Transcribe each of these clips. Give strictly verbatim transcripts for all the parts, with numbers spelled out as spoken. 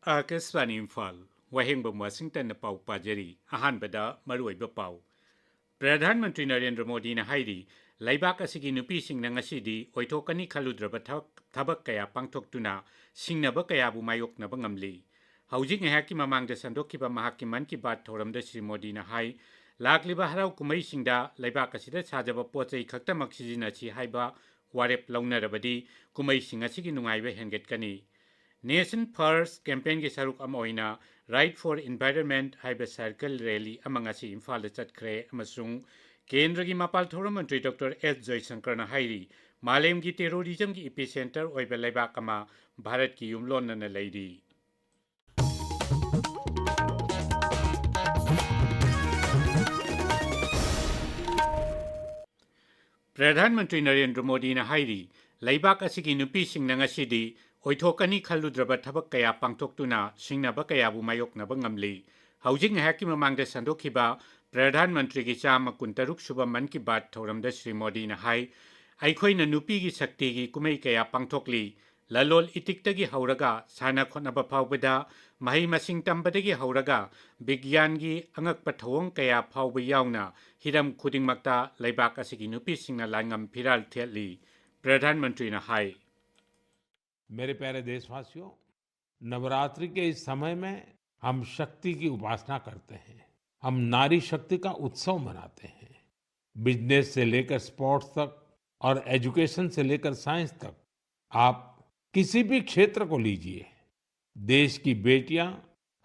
ꯑꯥꯀꯥꯁꯕꯥꯅꯤ ꯏꯝꯐꯥꯜ, ꯋꯥꯍꯦꯡꯕꯝ ꯋꯥꯁꯤꯡꯇꯟꯅ ꯄꯥꯎ ꯄꯥꯖꯔꯤ꯫ ꯑꯍꯥꯟꯕꯗ ꯃꯔꯨꯑꯣꯏꯕ ꯄꯥꯎ꯫ ꯄ꯭ꯔꯙꯥꯟ ꯃꯟꯇ꯭ꯔꯤ ꯅꯔꯦꯟꯗ꯭ꯔ ꯃꯣꯗꯤꯅ ꯍꯥꯏꯔꯤ, ꯂꯩꯕꯥꯛ ꯑꯁꯤꯒꯤ ꯅꯨꯄꯤꯁꯤꯡꯅ ꯉꯁꯤꯗꯤ ꯑꯣꯏꯊꯣꯛꯀꯅꯤ ꯈꯜꯂꯨꯗ꯭ꯔꯕ ꯊꯕꯛ, ꯊꯕꯛ ꯀꯌꯥ ꯄꯥꯡꯊꯣꯛꯇꯨꯅ ꯁꯤꯡꯅꯕ ꯀꯌꯥꯕꯨ ꯃꯥꯌꯣꯛꯅꯕ ꯉꯝꯂꯤ꯫ ꯍꯧꯖꯤꯛ ꯉꯥꯏꯍꯥꯛꯀꯤ ꯃꯃꯥꯡꯗ ꯁꯟꯗꯣꯛꯈꯤꯕ ꯃꯍꯥꯛꯀꯤ ꯃꯟ ꯀꯤ ꯕꯥꯠ ꯊꯧꯔꯝꯗ ꯁ꯭ꯔꯤ ꯃꯣꯗꯤꯅ ꯍꯥꯏ, ꯂꯥꯛꯂꯤꯕ ꯍꯔꯥꯎ ꯀꯨꯝꯍꯩꯁꯤꯡꯗ ꯂꯩꯕꯥꯛ ꯑꯁꯤꯗ ꯁꯥꯖꯕ ꯄꯣꯠ ꯆꯩ ꯈꯛꯇꯃꯛ ꯁꯤꯖꯤꯟꯅꯁꯤ ꯍꯥꯏꯕ ꯋꯥꯔꯦꯞ ꯂꯧꯅꯔꯕꯗꯤ ꯀꯨꯝꯍꯩꯁꯤꯡ ꯑꯁꯤꯒꯤ ꯅꯨꯡꯉꯥꯏꯕ ꯍꯦꯟꯒꯠꯀꯅꯤ꯫ Nation First campaignꯒꯤ ꯁꯔꯨꯛ ꯑꯃ ꯑꯣꯏꯅ Ride for Environment ꯍꯥꯏꯕ cycle rally ꯑꯃ ꯉꯁꯤ ꯏꯝꯐꯥꯜꯗ ꯆꯠꯈ꯭ꯔꯦ ꯑꯃꯁꯨꯡ ꯀꯦꯟꯗ꯭ꯔꯒꯤ ꯃꯄꯥꯜ ꯊꯧꯔꯝ ꯃꯟꯇ꯭ꯔꯤ ꯗꯣꯛꯇꯔ ꯑꯦꯁ ꯖꯌꯁꯪꯀꯔꯅ ꯍꯥꯏꯔꯤ, ꯃꯥꯂꯦꯝꯒꯤ terrorismꯒꯤ epicenter ꯑꯣꯏꯕ ꯂꯩꯕꯥꯛ ꯑꯃ ꯚꯥꯔꯠꯀꯤ ꯌꯨꯝꯂꯣꯟꯅꯅ ꯂꯩꯔꯤ꯫ ꯄ꯭ꯔꯙꯥꯟ ꯃꯟꯇ꯭ꯔꯤ ꯅꯔꯦꯟꯗ꯭ꯔ ꯃꯣꯗꯤꯅ ꯍꯥꯏꯔꯤ, ꯂꯩꯕꯥꯛ ꯑꯁꯤꯒꯤ ꯅꯨꯄꯤꯁꯤꯡꯅ ꯉꯁꯤꯗꯤ ꯑꯣꯏꯊꯣꯛꯀꯅꯤ ꯈꯜꯂꯨꯗ꯭ꯔꯕ ꯊꯕꯛ ꯀꯌꯥ ꯄꯥꯡꯊꯣꯛꯇꯨꯅ ꯁꯤꯡꯅꯕ ꯀꯌꯥꯕꯨ ꯃꯥꯌꯣꯛꯅꯕ ꯉꯝꯂꯤ꯫ ꯍꯧꯖꯤꯛ ꯉꯥꯏꯍꯥꯛꯀꯤ ꯃꯃꯥꯡꯗ ꯁꯟꯗꯣꯛꯈꯤꯕ ꯄ꯭ꯔꯙꯥꯟ ꯃꯟꯇ꯭ꯔꯤꯒꯤ ꯆꯥꯝꯃ ꯀꯨꯟꯇꯔꯨꯛ ꯁꯨꯕ ꯃꯟ ꯀꯤ ꯕꯥꯠ ꯊꯧꯔꯝꯗ ꯁ꯭ꯔꯤ ꯃꯣꯗꯤꯅ ꯍꯥꯏ, ꯑꯩꯈꯣꯏꯅ ꯅꯨꯄꯤꯒꯤ ꯁꯛꯇꯤꯒꯤ ꯀꯨꯝꯍꯩ ꯀꯌꯥ ꯄꯥꯡꯊꯣꯛꯂꯤ꯫ ꯂꯂꯣꯜ ꯏꯇꯤꯛꯇꯒꯤ ꯍꯧꯔꯒ ꯁꯥꯟꯅ ꯈꯣꯠꯅꯕ ꯐꯥꯎꯕꯗ, ꯃꯍꯩ ꯃꯁꯤꯡ ꯇꯝꯕꯗꯒꯤ ꯍꯧꯔꯒ ꯕꯤꯒ꯭ꯌꯥꯟꯒꯤ ꯑꯉꯛꯄ ꯊꯧꯑꯣꯡ ꯀꯌꯥ ꯐꯥꯎꯕ ꯌꯥꯎꯅ ꯍꯤꯔꯝ ꯈꯨꯗꯤꯡꯃꯛꯇ ꯂꯩꯕꯥꯛ ꯑꯁꯤꯒꯤ ꯅꯨꯄꯤꯁꯤꯡꯅ ꯂꯥꯡꯉꯝ ꯐꯤꯔꯥꯜ ꯊꯦꯠꯂꯤ꯫ ꯄ꯭ꯔꯙꯥꯟ ꯃꯟꯇ꯭ꯔꯤꯅ ꯍꯥꯏ꯫ मेरे प्यारे देशवासियों, नवरात्रि के इस समय में हम शक्ति की उपासना करते हैं, हम नारी शक्ति का उत्सव मनाते हैं। बिजनेस से लेकर स्पोर्ट्स तक और एजुकेशन से लेकर साइंस तक, आप किसी भी क्षेत्र को लीजिए, देश की बेटियां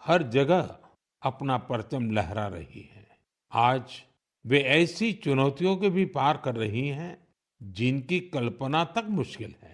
हर जगह अपना परचम लहरा रही हैं। आज वे ऐसी चुनौतियों के भी पार कर रही हैं, जिनकी कल्पना तक मुश्किल है।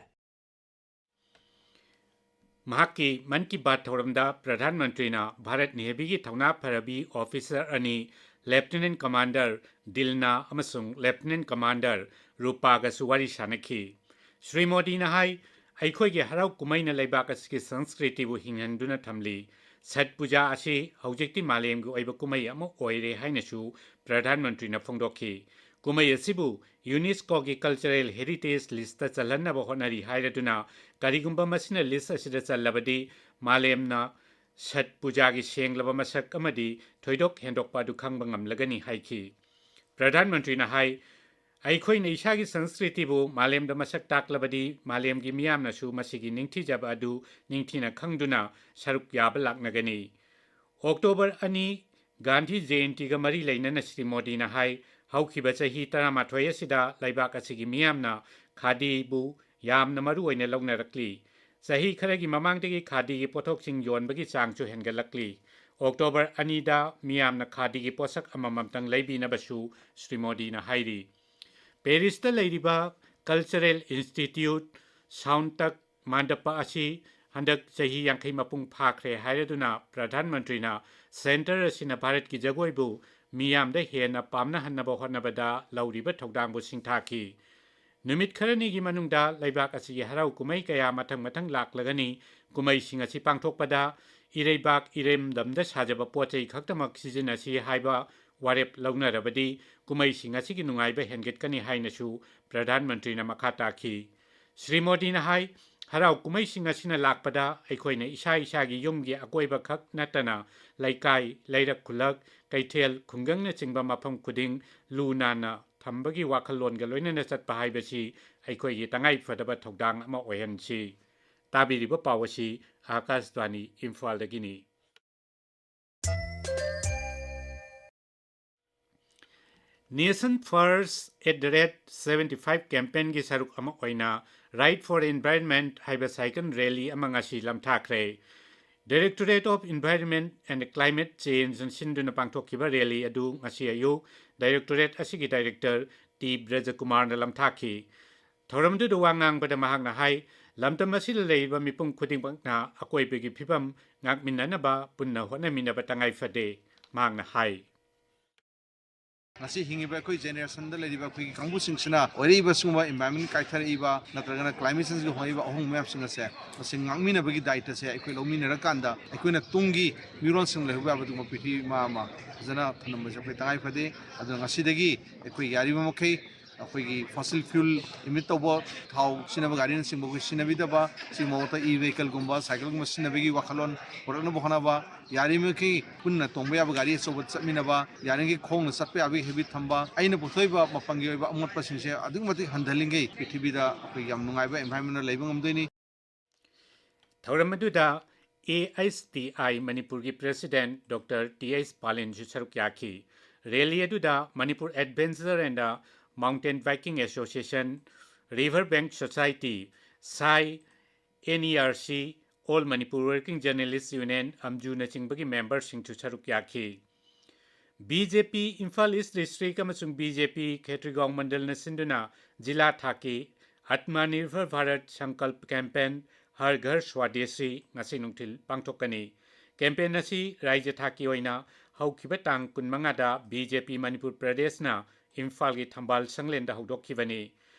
ꯃꯍꯥꯛꯀꯤ ꯃꯟ ꯀꯤ ꯕꯥꯠ ꯊꯧꯔꯝꯗ ꯄ꯭ꯔꯙꯥꯟ ꯃꯟꯇ꯭ꯔꯤꯅ ꯚꯥꯔꯠ ꯅꯦꯚꯤꯒꯤ ꯊꯧꯅꯥ ꯐꯔꯕꯤ ꯑꯣꯐꯤꯁꯔ ꯑꯅꯤ, ꯂꯦꯐꯇꯤꯅꯦꯟꯠ ꯀꯃꯥꯟꯗꯔ ꯗꯤꯜꯅꯥ ꯑꯃꯁꯨꯡ ꯂꯦꯐꯇꯤꯅꯦꯟꯠ ꯀꯃꯥꯟꯗꯔ ꯔꯨꯄꯥꯒꯁꯨ ꯋꯥꯔꯤ ꯁꯥꯅꯈꯤ꯫ ꯁ꯭ꯔꯤ ꯃꯣꯗꯤꯅ ꯍꯥꯏ, ꯑꯩꯈꯣꯏꯒꯤ ꯍꯔꯥꯎ ꯀꯨꯝꯍꯩꯅ ꯂꯩꯕꯥꯛ ꯑꯁꯤꯒꯤ ꯁꯪꯁꯀ꯭ꯔꯤꯇꯤꯕꯨ ꯍꯤꯡꯍꯟꯗꯨꯅ ꯊꯝꯂꯤ꯫ ꯁꯠ ꯄꯨꯖꯥ ꯑꯁꯤ ꯍꯧꯖꯤꯛꯇꯤ ꯃꯥꯂꯦꯝꯒꯤ ꯑꯣꯏꯕ ꯀꯨꯝꯍꯩ ꯑꯃ ꯑꯣꯏꯔꯦ ꯍꯥꯏꯅꯁꯨ ꯄ꯭ꯔꯙꯥꯟ ꯃꯟꯇ꯭ꯔꯤꯅ ꯐꯣꯡꯗꯣꯛꯈꯤ꯫ ꯀꯨꯝꯍꯩ ꯑꯁꯤꯕꯨ ꯌꯨꯅꯦꯁꯀꯣꯒꯤ ꯀꯜꯆꯔꯦꯜ ꯍꯦꯔꯤꯇꯦꯖ ꯂꯤꯁꯇ ꯆꯜꯍꯟꯅꯕ ꯍꯣꯠꯅꯔꯤ ꯍꯥꯏꯔꯗꯨꯅ, ꯀꯔꯤꯒꯨꯝꯕ ꯃꯁꯤꯅ ꯂꯤꯁ ꯑꯁꯤꯗ ꯆꯜꯂꯕꯗꯤ ꯃꯥꯂꯦꯝꯅ ꯁꯠ ꯄꯨꯖꯥꯒꯤ ꯁꯦꯡꯂꯕ ꯃꯁꯛ ꯑꯃꯗꯤ ꯊꯣꯏꯗꯣꯛ ꯍꯦꯟꯗꯣꯛꯄ ꯑꯗꯨ ꯈꯪꯕ ꯉꯝꯂꯒꯅꯤ ꯍꯥꯏꯈꯤ꯫ ꯄ꯭ꯔꯙꯥꯟ ꯃꯟꯇ꯭ꯔꯤꯅ ꯍꯥꯏ, ꯑꯩꯈꯣꯏꯅ ꯏꯁꯥꯒꯤ ꯁꯪꯁꯀ꯭ꯔꯤꯇꯤꯕꯨ ꯃꯥꯂꯦꯝꯗ ꯃꯁꯛ ꯇꯥꯛꯂꯕꯗꯤ ꯃꯥꯂꯦꯝꯒꯤ ꯃꯤꯌꯥꯝꯅꯁꯨ ꯃꯁꯤꯒꯤ ꯅꯤꯡꯊꯤꯖꯕ ꯑꯗꯨ ꯅꯤꯡꯊꯤꯅ ꯈꯪꯗꯨꯅ ꯁꯔꯨꯛ ꯌꯥꯕ ꯂꯥꯛꯅꯒꯅꯤ꯫ ꯑꯣꯛꯇꯣꯕꯔ ꯑꯅꯤ, ꯒꯥꯟꯙꯤ ꯖꯌꯟꯇꯤꯒ ꯃꯔꯤ ꯂꯩꯅꯅ ꯁ꯭ꯔꯤ ꯃꯣꯗꯤꯅ ꯍꯥꯏ, ꯍꯧꯈꯤꯕ ꯆꯍꯤ ꯇꯔꯥꯃꯥꯊꯣꯏ ꯑꯁꯤꯗ ꯂꯩꯕꯥꯛ ꯑꯁꯤꯒꯤ ꯃꯤꯌꯥꯝꯅ ꯈꯥꯗꯤꯕꯨ ꯌꯥꯝꯅ ꯃꯔꯨ ꯑꯣꯏꯅ ꯂꯧꯅꯔꯛꯂꯤ꯫ ꯆꯍꯤ ꯈꯔꯒꯤ ꯃꯃꯥꯡꯗꯒꯤ ꯈꯥꯗꯤꯒꯤ ꯄꯣꯠꯊꯣꯛꯁꯤꯡ ꯌꯣꯟꯕꯒꯤ ꯆꯥꯡꯁꯨ ꯍꯦꯟꯒꯠꯂꯛꯂꯤ꯫ ꯑꯣꯛꯇꯣꯕꯔ ꯑꯅꯤꯗ ꯃꯤꯌꯥꯝꯅ ꯈꯥꯗꯤꯒꯤ ꯄꯣꯠꯁꯛ ꯑꯃꯃꯝꯇꯪ ꯂꯩꯕꯤꯅꯕꯁꯨ ꯁ꯭ꯔꯤ ꯃꯣꯗꯤꯅ ꯍꯥꯏꯔꯤ꯫ ꯄꯦꯔꯤꯁꯇ ꯂꯩꯔꯤꯕ ꯀꯜꯆꯔꯦꯜ ꯏꯟꯁꯇꯤꯇ꯭ꯌꯨꯠ ꯁꯥꯎꯟꯇꯛ ꯃꯥꯟꯗꯄ ꯑꯁꯤ ꯍꯟꯗꯛ ꯆꯍꯤ ꯌꯥꯡꯈꯩ ꯃꯄꯨꯡ ꯐꯥꯈ꯭ꯔꯦ ꯍꯥꯏꯔꯗꯨꯅ ꯄ꯭ꯔꯙꯥꯟ ꯃꯟꯇ꯭ꯔꯤꯅ ꯁꯦꯟꯇꯔ ꯑꯁꯤꯅ ꯚꯥꯔꯠꯀꯤ ꯖꯒꯣꯏꯕꯨ ꯃꯤꯌꯥꯝꯗ ꯍꯦꯟꯅ ꯄꯥꯝꯅꯍꯟꯅꯕ ꯍꯣꯠꯅꯕꯗ ꯂꯧꯔꯤꯕ ꯊꯧꯗꯥꯡꯕꯨ ꯁꯤꯡꯊꯥꯈꯤ꯫ ꯅꯨꯃꯤꯠ ꯈꯔꯅꯤꯒꯤ ꯃꯅꯨꯡꯗ ꯂꯩꯕꯥꯛ ꯑꯁꯤꯒꯤ ꯍꯔꯥꯎ ꯀꯨꯝꯍꯩ ꯀꯌꯥ ꯃꯊꯪ ꯃꯊꯪ ꯂꯥꯛꯂꯒꯅꯤ꯫ ꯀꯨꯝꯍꯩꯁꯤꯡ ꯑꯁꯤ ꯄꯥꯡꯊꯣꯛꯄꯗ ꯏꯔꯩꯕꯥꯛ ꯏꯔꯝꯗꯝꯗ ꯁꯥꯖꯕ ꯄꯣꯠ ꯆꯩ ꯈꯛꯇꯃꯛ ꯁꯤꯖꯤꯟꯅꯁꯤ ꯍꯥꯏꯕ ꯋꯥꯔꯦꯞ ꯂꯧꯅꯔꯕꯗꯤ ꯀꯨꯝꯍꯩꯁꯤꯡ ꯑꯁꯤꯒꯤ ꯅꯨꯡꯉꯥꯏꯕ ꯍꯦꯟꯒꯠꯀꯅꯤ ꯍꯥꯏꯅꯁꯨ ꯄ꯭ꯔꯙꯥꯟ ꯃꯟꯇ꯭ꯔꯤꯅ ꯃꯈꯥ ꯇꯥꯈꯤ꯫ ꯁ꯭ꯔꯤ ꯃꯣꯗꯤꯅ ꯍꯥꯏ, ꯍꯔꯥꯎ ꯀꯨꯝꯍꯩꯁꯤꯡ ꯑꯁꯤꯅ ꯂꯥꯛꯄꯗ ꯑꯩꯈꯣꯏꯅ ꯏꯁꯥ ꯏꯁꯥꯒꯤ ꯌꯨꯝꯒꯤ ꯑꯀꯣꯏꯕ ꯈꯛ ꯅꯠꯇꯅ ꯂꯩꯀꯥꯏ, ꯂꯩꯔꯛ ꯈꯨꯜꯂꯛ, ꯀꯩꯊꯦꯜ, ꯈꯨꯡꯒꯪꯅꯆꯤꯡꯕ ꯃꯐꯝ ꯈꯨꯗꯤꯡ ꯂꯨ ꯅꯥꯟꯅ ꯊꯝꯕꯒꯤ ꯋꯥꯈꯜꯂꯣꯟꯒ ꯂꯣꯏꯅꯅ ꯆꯠꯄ ꯍꯥꯏꯕꯁꯤ ꯑꯩꯈꯣꯏꯒꯤ ꯇꯉꯥꯏ ꯐꯗꯕ ꯊꯧꯗꯥꯡ ꯑꯃ ꯑꯣꯏꯍꯟꯁꯤ꯫ ꯇꯥꯕꯤꯔꯤꯕ ꯄꯥꯎ ꯑꯁꯤ ꯑꯀꯥꯁꯕꯥꯅꯤ ꯏꯝꯐꯥꯜꯗꯒꯤꯅꯤ꯫ Nation First at the rate seventy five campaignꯒꯤ ꯁꯔꯨꯛ ꯑꯃ ꯑꯣꯏꯅ Ride for Environment ꯍꯥꯏꯕ cycle rally ꯑꯃ ꯉꯁꯤ ꯂꯝꯊꯥꯈ꯭ꯔꯦ꯫ Directorate of Environment and Climate Changeꯅ ꯁꯤꯟꯗꯨꯅ ꯄꯥꯡꯊꯣꯛꯈꯤꯕ rally ꯑꯗꯨ ꯉꯁꯤ ꯑꯌꯨꯛ directorate ꯑꯁꯤꯒꯤ director ꯇꯤ ꯕ꯭ꯔꯖꯀꯨꯃꯥꯔꯅ ꯂꯝꯊꯥꯈꯤ꯫ ꯊꯧꯔꯝꯗꯨꯗ ꯋꯥ ꯉꯥꯡꯕꯗ ꯃꯍꯥꯛꯅ ꯍꯥꯏ, ꯂꯝꯗꯝ ꯑꯁꯤꯗ ꯂꯩꯔꯤꯕ ꯃꯤꯄꯨꯝ ꯈꯨꯗꯤꯡꯃꯛꯅ ꯑꯀꯣꯏꯕꯒꯤ ꯐꯤꯕꯝ ꯉꯥꯛꯃꯤꯟꯅꯅꯕ ꯄꯨꯟꯅ ꯍꯣꯠꯅꯃꯤꯟꯅꯕ ꯇꯉꯥꯏ ꯐꯗꯦ꯫ ꯃꯍꯥꯛꯅ ꯍꯥꯏ꯫ ꯉꯁꯤ ꯍꯤꯡꯉꯤꯕ ꯑꯩꯈꯣꯏ generationꯗ ꯂꯩꯔꯤꯕ ꯑꯩꯈꯣꯏꯒꯤ ꯀꯥꯡꯕꯨꯁꯤꯡꯁꯤꯅ ꯑꯣꯏꯔꯛꯏꯕ ꯁꯤꯒꯨꯝꯕ environment ꯀꯥꯏꯊꯔꯛꯏꯕ ꯅꯠꯇ꯭ꯔꯒꯅ climate changeꯒꯤ ꯍꯣꯡꯂꯛꯏꯕ ꯑꯍꯣꯡꯕ ꯃꯌꯥꯝꯁꯤꯡ ꯑꯁꯦ ꯃꯁꯤ ꯉꯥꯛꯃꯤꯟꯅꯕꯒꯤ ꯗꯥꯏꯇꯁꯦ ꯑꯩꯈꯣꯏ ꯂꯧꯃꯤꯟꯅꯔꯀꯥꯟꯗ ꯑꯩꯈꯣꯏꯅ ꯇꯨꯡꯒꯤ ꯃꯤꯔꯣꯜꯁꯤꯡ ꯂꯩꯍꯧꯕ ꯌꯥꯕ ꯑꯗꯨꯒꯨꯝꯕ ꯄ꯭ꯔꯤꯊꯤꯕꯤ ꯑꯃ ꯑꯃ ꯐꯖꯅ ꯊꯝꯂꯝꯕꯁꯦ ꯑꯩꯈꯣꯏ ꯇꯉꯥꯏ ꯐꯗꯦ꯫ ꯑꯗꯨꯅ ꯉꯁꯤꯗꯒꯤ ꯑꯩꯈꯣꯏ ꯌꯥꯔꯤꯕ ꯃꯈꯩ ꯑꯩꯈꯣꯏꯒꯤ fossil fuel emit ꯇꯧꯕ ꯊꯥꯎ ꯁꯤꯖꯤꯟꯅꯕ ꯒꯥꯔꯤꯅꯆꯤꯡꯕ ꯑꯩꯈꯣꯏ ꯁꯤꯖꯤꯟꯅꯕꯤꯗꯕ, ꯁꯤ ꯃꯍꯨꯠꯇ e-vehicleꯒꯨꯝꯕ, cycleꯒꯨꯝꯕ ꯁꯤꯖꯤꯟꯅꯕꯒꯤ ꯋꯥꯈꯜꯂꯣꯟ ꯄꯨꯔꯛꯅꯕ ꯍꯣꯠꯅꯕ, ꯌꯥꯔꯤꯕꯃꯈꯩ ꯄꯨꯟꯅ ꯇꯣꯡꯕ ꯌꯥꯕ ꯒꯥꯔꯤ ꯑꯆꯧꯕ ꯆꯠꯃꯤꯟꯅꯕ, ꯌꯥꯔꯤꯉꯩ ꯈꯣꯡꯅ ꯆꯠꯄ ꯌꯥꯕꯒꯤ habit ꯊꯝꯕ, ꯑꯩꯅ ꯄꯨꯊꯣꯛꯏꯕ ꯃꯄꯥꯟꯒꯤ ꯑꯣꯏꯕ ꯑꯃꯣꯠꯄꯁꯤꯡꯁꯦ ꯑꯗꯨꯛꯀꯤ ꯃꯇꯤꯛ ꯍꯟꯊꯍꯜꯂꯤꯉꯩ ꯄ꯭ꯔꯤꯊꯤꯕꯤꯗ ꯑꯩꯈꯣꯏ ꯌꯥꯝ ꯅꯨꯡꯉꯥꯏꯕ environment ꯂꯩꯕ ꯉꯝꯗꯣꯏꯅꯤ꯫ ꯊꯧꯔꯝ ꯑꯗꯨꯗ A I S T I ꯃꯅꯤꯄꯨꯔꯒꯤ president Doctor T H ꯄꯥꯂꯤꯟꯁꯨ ꯁꯔꯨꯛ ꯌꯥꯈꯤ꯫ Rally ꯑꯗꯨꯗ Manipur Adventure and Mountain Biking Association, River Bank Society, SAI, N E R C, All Manipur Working Journalists Union, AMJU ꯅꯆꯤꯡꯕꯒꯤ memberꯁꯤꯡꯁꯨ ꯁꯔꯨꯛ ꯌꯥꯈꯤ꯫ B J P Imphal East District ꯑꯃꯁꯨꯡ B J P ꯈꯦꯇ꯭ꯔꯤꯒꯥꯎ ꯃꯟꯗꯜꯅ ꯁꯤꯟꯗꯨꯅ ꯖꯤꯂꯥ ꯊꯥꯛꯀꯤ Atmanirbhar Bharat Sankalp Campaign, Har Ghar Swadeshi ꯉꯁꯤ ꯅꯨꯡꯊꯤꯜ ꯄꯥꯡꯊꯣꯛꯀꯅꯤ꯫ Campaign ꯑꯁꯤ ꯔꯥꯖ꯭ꯌ ꯊꯥꯛꯀꯤ ꯑꯣꯏꯅ ꯍꯧꯈꯤꯕ ꯇꯥꯡ ꯀꯨꯟꯃꯉꯥꯗ B J P ꯃꯅꯤꯄꯨꯔ ꯄ꯭ꯔꯗꯦꯁꯅ ꯏꯝꯐꯥꯜꯒꯤ ꯊꯝꯕꯥꯜ ꯁꯪꯂꯦꯟꯗ ꯍꯧꯗꯣꯛꯈꯤꯕꯅꯤ꯫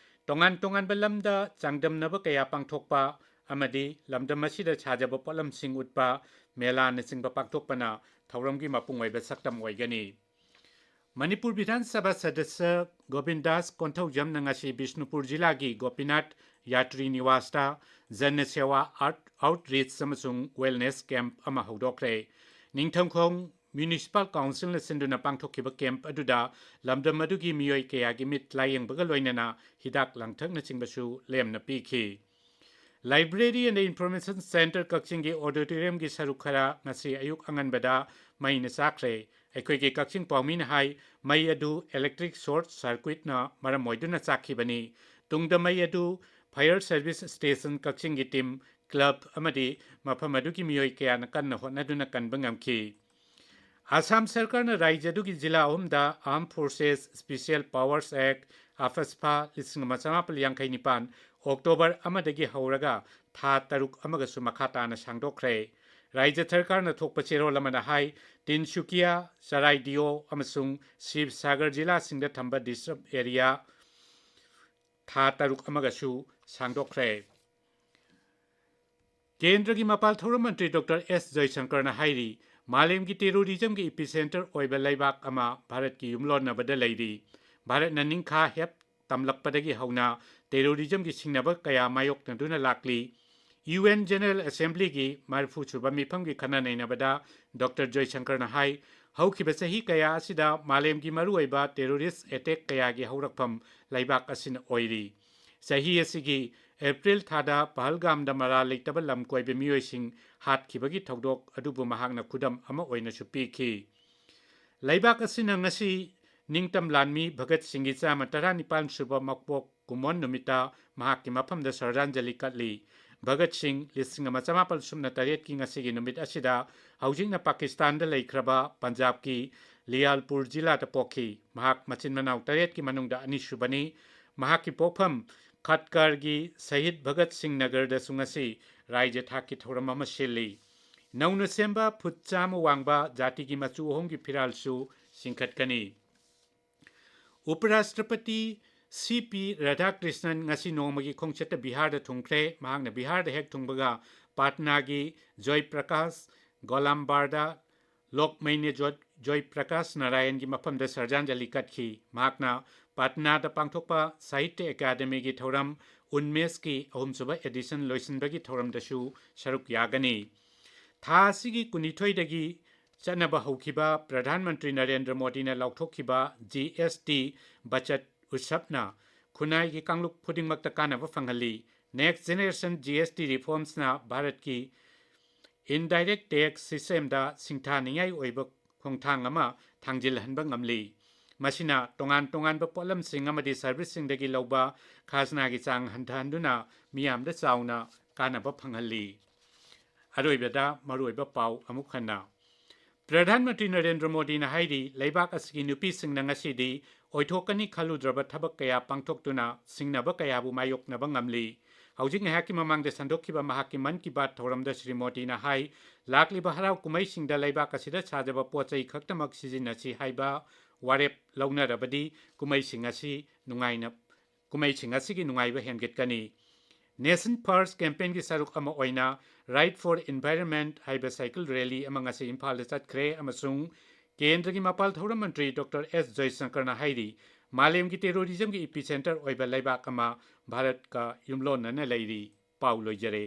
ꯇꯣꯉꯥꯟ ꯇꯣꯉꯥꯟꯕ ꯂꯝꯗ ꯆꯥꯡꯗꯝꯅꯕ ꯀꯌꯥ ꯄꯥꯡꯊꯣꯛꯄ ꯑꯃꯗꯤ ꯂꯝꯗꯝ ꯑꯁꯤꯗ ꯁꯥꯖꯕ ꯄꯣꯠꯂꯝꯁꯤꯡ ꯎꯠꯄ, ꯃꯦꯂꯥꯅꯆꯤꯡꯕ ꯄꯥꯡꯊꯣꯛꯄꯅ ꯊꯧꯔꯝꯒꯤ ꯃꯄꯨꯡ ꯑꯣꯏꯕ ꯁꯛꯇꯝ ꯑꯣꯏꯒꯅꯤ꯫ ꯃꯅꯤꯄꯨꯔ ꯕꯤꯙꯥꯟ ꯁꯚꯥ ꯁꯗꯁ꯭ꯌ ꯒꯣꯕꯤꯟ ꯗꯥꯁ ꯀꯣꯟꯊꯧꯖꯝꯅ ꯉꯁꯤ ꯕꯤꯁꯅꯨꯄꯨꯔ ꯖꯤꯂꯥꯒꯤ ꯒꯣꯄꯤꯅꯥꯊ ꯌꯥꯇ꯭ꯔꯤ ꯅꯤꯋꯥꯁꯇ ꯖꯟ ꯁꯦꯋꯥ ꯑꯥꯔꯠ ꯑꯥꯎꯠꯔꯤꯆ ꯑꯃꯁꯨꯡ wellness camp ꯑꯃ ꯍꯧꯗꯣꯛꯈ꯭ꯔꯦ꯫ ꯅꯤꯡꯊꯧꯈꯣꯡ Municipal Councilꯅ ꯁꯤꯟꯗꯨꯅ ꯄꯥꯡꯊꯣꯛꯈꯤꯕ camp ꯑꯗꯨꯗ ꯂꯝꯗꯝ ꯑꯗꯨꯒꯤ ꯃꯤꯑꯣꯏ ꯀꯌꯥꯒꯤ ꯃꯤꯠ ꯂꯥꯌꯦꯡꯕꯒ ꯂꯣꯏꯅꯅ ꯍꯤꯗꯥꯛ ꯂꯥꯡꯊꯛꯅꯆꯤꯡꯕꯁꯨ ꯂꯦꯝꯅ ꯄꯤꯈꯤ꯫ Library and Information Centre ꯀꯛꯆꯤꯡꯒꯤ auditoriumꯒꯤ ꯁꯔꯨꯛ ꯈꯔ ꯉꯁꯤ ꯑꯌꯨꯛ ꯑꯉꯟꯕꯗ ꯃꯩꯅ ꯆꯥꯛꯈ꯭ꯔꯦ꯫ ꯑꯩꯈꯣꯏꯒꯤ ꯀꯛꯆꯤꯡ ꯄꯥꯎꯃꯤꯅ ꯍꯥꯏ, ꯃꯩ ꯑꯗꯨ electric short circuitꯅ ꯃꯔꯝ ꯑꯣꯏꯗꯨꯅ ꯆꯥꯛꯈꯤꯕꯅꯤ꯫ ꯇꯨꯡꯗ ꯃꯩ ꯑꯗꯨ Fire Service Station ꯀꯛꯆꯤꯡꯒꯤ team, club ꯑꯃꯗꯤ ꯃꯐꯝ ꯑꯗꯨꯒꯤ ꯃꯤꯑꯣꯏ ꯀꯌꯥꯅ ꯀꯟꯅ ꯍꯣꯠꯅꯗꯨꯅ ꯀꯟꯕ ꯉꯝꯈꯤ꯫ ꯑꯁꯥꯝ ꯁꯔꯀꯥꯔꯅ ꯔꯥꯖ꯭ꯌ ꯑꯗꯨꯒꯤ ꯖꯤꯂꯥ ꯑꯍꯨꯝꯗ Armed Forces Special Powers Act, AFSPA, ꯂꯤꯁꯤꯡ ꯑꯃ ꯆꯃꯥꯄꯜ ꯌꯥꯡꯈꯩ ꯅꯤꯄꯥꯟ, October ꯑꯃꯗꯒꯤ ꯍꯧꯔꯒ ꯊꯥ ꯇꯔꯨꯛ ꯑꯃꯒꯁꯨ ꯃꯈꯥ ꯇꯥꯅ ꯁꯥꯡꯗꯣꯛꯈ꯭ꯔꯦ꯫ ꯔꯥꯖ꯭ꯌ ꯁꯔꯀꯥꯔꯅ ꯊꯣꯛꯄ ꯆꯦꯔꯣꯜ ꯑꯃꯅ ꯍꯥꯏ, ꯇꯤꯟꯁꯨꯀꯤꯌꯥ, ꯆꯔꯥꯏꯗꯤꯑꯣ ꯑꯃꯁꯨꯡ ꯁꯤꯕꯁꯥꯒꯔ ꯖꯤꯂꯥꯁꯤꯡꯗ ꯊꯝꯕ disturbed area ꯊꯥ ꯇꯔꯨꯛ ꯑꯃꯒꯁꯨ ꯁꯥꯡꯗꯣꯛꯈ꯭ꯔꯦ꯫ ꯀꯦꯟꯗ꯭ꯔꯒꯤ ꯃꯄꯥꯜ ꯊꯧꯔꯝ ꯃꯟꯇ꯭ꯔꯤ Doctor S ꯖꯌꯁꯪꯀꯔꯅ ꯍꯥꯏꯔꯤ, ꯃꯥꯂꯦꯝꯒꯤ terrorismꯒꯤ epicenter ꯑꯣꯏꯕ ꯂꯩꯕꯥꯛ ꯑꯃ ꯚꯥꯔꯠꯀꯤ ꯌꯨꯝꯂꯣꯟꯅꯕꯗ ꯂꯩꯔꯤ꯫ ꯚꯥꯔꯠꯅ ꯅꯤꯡꯈꯥ ꯍꯦꯞ ꯇꯝꯂꯛꯄꯗꯒꯤ ꯍꯧꯅ terrorismꯒꯤ ꯁꯤꯡꯅꯕ ꯀꯌꯥ ꯃꯥꯌꯣꯛꯅꯗꯨꯅ ꯂꯥꯛꯂꯤ꯫ UN General Assemblyꯒꯤ ꯃꯔꯤꯐꯨ ꯁꯨꯕ ꯃꯤꯐꯝꯒꯤ ꯈꯟꯅ ꯅꯩꯅꯕꯗ Doctor ꯖꯣꯏꯁꯪꯀꯔꯅ ꯍꯥꯏ, ꯍꯧꯈꯤꯕ ꯆꯍꯤ ꯀꯌꯥ ꯑꯁꯤꯗ ꯃꯥꯂꯦꯝꯒꯤ ꯃꯔꯨꯑꯣꯏꯕ terrorist attack ꯀꯌꯥꯒꯤ ꯍꯧꯔꯛꯐꯝ ꯂꯩꯕꯥꯛ ꯑꯁꯤꯅ ꯑꯣꯏꯔꯤ꯫ ꯆꯍꯤ ꯑꯁꯤꯒꯤ April ꯊꯥꯗ ꯄꯍꯜꯒꯥꯝꯗ ꯃꯔꯥꯜ ꯂꯩꯇꯕ ꯂꯝ ꯀꯣꯏꯕ ꯃꯤꯑꯣꯏꯁꯤꯡ ꯍꯥꯠꯈꯤꯕꯒꯤ ꯊꯧꯗꯣꯛ ꯑꯗꯨꯕꯨ ꯃꯍꯥꯛꯅ ꯈꯨꯗꯝ ꯑꯃ ꯑꯣꯏꯅꯁꯨ ꯄꯤꯈꯤ꯫ ꯂꯩꯕꯥꯛ ꯑꯁꯤꯅ ꯉꯁꯤ ꯅꯤꯡꯇꯝ ꯂꯥꯟꯃꯤ ꯚꯒꯠ ꯁꯤꯡꯒꯤ ꯆꯥꯝꯃ ꯇꯔꯥꯅꯤꯄꯥꯟ ꯁꯨꯕ ꯃꯄꯣꯛ ꯀꯨꯝꯑꯣꯟ ꯅꯨꯃꯤꯠꯇ ꯃꯍꯥꯛꯀꯤ ꯃꯐꯝꯗ ꯁ꯭ꯔꯗꯥꯟꯖꯂꯤ ꯀꯠꯂꯤ꯫ ꯚꯒꯠ ꯁꯤꯡ ꯂꯤꯁꯤꯡ ꯑꯃ ꯆꯃꯥꯄꯜ ꯁꯨꯞꯅ ꯇꯔꯦꯠꯀꯤ ꯉꯁꯤꯒꯤ ꯅꯨꯃꯤꯠ ꯑꯁꯤꯗ ꯍꯧꯖꯤꯛꯅ ꯄꯥꯀꯤꯁꯇꯥꯟꯗ ꯂꯩꯈ꯭ꯔꯕ ꯄꯟꯖꯥꯕꯀꯤ ꯂꯤꯌꯥꯜꯄꯨꯔ ꯖꯤꯂꯥꯗ ꯄꯣꯛꯈꯤ꯫ ꯃꯍꯥꯛ ꯃꯆꯤꯟ ꯃꯅꯥꯎ ꯇꯔꯦꯠꯀꯤ ꯃꯅꯨꯡꯗ ꯑꯅꯤꯁꯨꯕꯅꯤ꯫ ꯃꯍꯥꯛꯀꯤ ꯄꯣꯛꯐꯝ ꯈꯠꯀꯔꯒꯤ ꯁꯍꯤꯗ ꯚꯒꯠ ꯁꯤꯡ ꯅꯒꯔꯗꯁꯨ ꯉꯁꯤ ꯔꯥꯏꯖ꯭ꯌ ꯊꯥꯛꯀꯤ ꯊꯧꯔꯝ ꯑꯃ ꯁꯤꯜꯂꯤ꯫ ꯅꯧꯅ ꯁꯦꯝꯕ ꯐꯨꯠ ꯆꯥꯝꯃ ꯋꯥꯡꯕ ꯖꯥꯇꯤꯒꯤ ꯃꯆꯨ ꯑꯍꯨꯝꯒꯤ ꯐꯤꯔꯥꯜꯁꯨ ꯆꯤꯡꯈꯠꯀꯅꯤ꯫ ꯎꯄꯔꯥꯁꯇ꯭ꯔꯄꯇꯤ ꯁꯤ ꯄꯤ ꯔꯥꯙꯥꯀ꯭ꯔꯤꯁꯅꯟ ꯉꯁꯤ ꯅꯣꯡꯃꯒꯤ ꯈꯣꯡꯆꯠꯇ ꯕꯤꯍꯥꯔꯗ ꯊꯨꯡꯈ꯭ꯔꯦ꯫ ꯃꯍꯥꯛꯅ ꯕꯤꯍꯥꯔꯗ ꯍꯦꯛ ꯊꯨꯡꯕꯒ ꯄꯥꯠꯅꯥꯒꯤ ꯖꯣꯏ ꯄ꯭ꯔꯀꯥꯁ ꯒꯣꯂꯥꯝꯕꯥꯔꯗ ꯂꯣꯛꯃꯩꯅ꯭ꯌ ꯖꯣ-, ꯖꯣꯏ ꯄ꯭ꯔꯀꯥꯁ ꯅꯥꯔꯥꯌꯟꯒꯤ ꯃꯐꯝꯗ ꯁ꯭ꯔꯗꯥꯟꯖꯂꯤ ꯀꯠꯈꯤ꯫ ꯃꯍꯥꯛꯅ ꯄꯥꯠꯅꯥꯗ ꯄꯥꯡꯊꯣꯛꯄ ꯁꯥꯍꯤꯇ꯭ꯌ ꯑꯦꯀꯥꯗꯃꯤꯒꯤ ꯊꯧꯔꯝ ꯎꯟꯃꯦꯁꯀꯤ ꯑꯍꯨꯝꯁꯨꯕ edition ꯂꯣꯏꯁꯤꯟꯕꯒꯤ ꯊꯧꯔꯝꯗꯁꯨ ꯁꯔꯨꯛ ꯌꯥꯒꯅꯤ꯫ ꯊꯥ ꯑꯁꯤꯒꯤ ꯀꯨꯟꯅꯤꯊꯣꯏꯗꯒꯤ ꯆꯠꯅꯕ ꯍꯧꯈꯤꯕ ꯄ꯭ꯔꯙꯥꯟ ꯃꯟꯇ꯭ꯔꯤ ꯅꯔꯦꯟꯗ꯭ꯔ ꯃꯣꯗꯤꯅ ꯂꯥꯎꯊꯣꯛꯈꯤꯕ ꯖꯤ ꯑꯦꯁ ꯇꯤ ꯕꯆꯠ ꯎꯠꯁꯕꯅ ꯈꯨꯟꯅꯥꯏꯒꯤ ꯀꯥꯡꯂꯨꯞ ꯈꯨꯗꯤꯡꯃꯛꯇ ꯀꯥꯟꯅꯕ ꯐꯪꯍꯜꯂꯤ꯫ Next Generation G S T reformsꯅ ꯚꯥꯔꯠꯀꯤ indirect tax systemꯗ ꯁꯤꯡꯊꯥꯅꯤꯡꯉꯥꯏ ꯑꯣꯏꯕ ꯈꯣꯡꯊꯥꯡ ꯑꯃ ꯊꯥꯡꯖꯤꯜꯍꯟꯕ ꯉꯝꯂꯤ꯫ ꯃꯁꯤꯅ ꯇꯣꯉꯥꯟ ꯇꯣꯉꯥꯟꯕ ꯄꯣꯠꯂꯝꯁꯤꯡ ꯑꯃꯗꯤ serviceꯁꯤꯡꯗꯒꯤ ꯂꯧꯕ ꯈꯥꯖꯅꯥꯒꯤ ꯆꯥꯡ ꯍꯟꯊꯍꯟꯗꯨꯅ ꯃꯤꯌꯥꯝꯗ ꯆꯥꯎꯅ ꯀꯥꯟꯅꯕ ꯐꯪꯍꯜꯂꯤ꯫ ꯑꯔꯣꯏꯕꯗ ꯃꯔꯨꯑꯣꯏꯕ ꯄꯥꯎ ꯑꯃꯨꯛ ꯍꯟꯅ꯫ ꯄ꯭ꯔꯙꯥꯟ ꯃꯟꯇ꯭ꯔꯤ ꯅꯔꯦꯟꯗ꯭ꯔ ꯃꯣꯗꯤꯅ ꯍꯥꯏꯔꯤ, ꯂꯩꯕꯥꯛ ꯑꯁꯤꯒꯤ ꯅꯨꯄꯤꯁꯤꯡꯅ ꯉꯁꯤꯗꯤ ꯑꯣꯏꯊꯣꯛꯀꯅꯤ ꯈꯜꯂꯨꯗ꯭ꯔꯕ ꯊꯕꯛ ꯀꯌꯥ ꯄꯥꯡꯊꯣꯛꯇꯨꯅ ꯁꯤꯡꯅꯕ ꯀꯌꯥꯕꯨ ꯃꯥꯌꯣꯛꯅꯕ ꯉꯝꯂꯤ꯫ ꯍꯧꯖꯤꯛ ꯉꯥꯏꯍꯥꯛꯀꯤ ꯃꯃꯥꯡꯗ ꯁꯟꯗꯣꯛꯈꯤꯕ ꯃꯍꯥꯛꯀꯤ ꯃꯟ ꯀꯤ ꯕꯥꯠ ꯊꯧꯔꯝꯗ ꯁ꯭ꯔꯤ ꯃꯣꯗꯤꯅ ꯍꯥꯏ, ꯂꯥꯛꯂꯤꯕ ꯍꯔꯥꯎ ꯀꯨꯝꯍꯩꯁꯤꯡꯗ ꯂꯩꯕꯥꯛ ꯑꯁꯤꯗ ꯁꯥꯖꯕ ꯄꯣꯠ ꯆꯩ ꯈꯛꯇꯃꯛ ꯁꯤꯖꯤꯟꯅꯁꯤ ꯍꯥꯏꯕ ꯋꯥꯔꯦꯞ ꯂꯧꯅꯔꯕꯗꯤ ꯀꯨꯝꯍꯩꯁꯤꯡ ꯑꯁꯤ ꯅꯨꯡꯉꯥꯏꯅ, ꯀꯨꯝꯍꯩꯁꯤꯡ ꯑꯁꯤꯒꯤ ꯅꯨꯡꯉꯥꯏꯕ ꯍꯦꯟꯒꯠꯀꯅꯤ꯫ Nation First campaignꯒꯤ ꯁꯔꯨꯛ ꯑꯃ ꯑꯣꯏꯅ Ride for Environment ꯍꯥꯏꯕ cycle rally ꯑꯃ ꯉꯁꯤ ꯏꯝꯐꯥꯜꯗ ꯆꯠꯈ꯭ꯔꯦ ꯑꯃꯁꯨꯡ ꯀꯦꯟꯗ꯭ꯔꯒꯤ ꯃꯄꯥꯜ ꯊꯧꯔꯝ ꯃꯟꯇ꯭ꯔꯤ ꯗꯣꯛꯇꯔ ꯑꯦꯁ ꯖꯌꯁꯪꯀꯔꯅ ꯍꯥꯏꯔꯤ, ꯃꯥꯂꯦꯝꯒꯤ terrorismꯒꯤ epicenter ꯑꯣꯏꯕ ꯂꯩꯕꯥꯛ ꯑꯃ ꯚꯥꯔꯠꯀ ꯌꯨꯝꯂꯣꯟꯅꯅ ꯂꯩꯔꯤ꯫ ꯄꯥꯎ ꯂꯣꯏꯖꯔꯦ꯫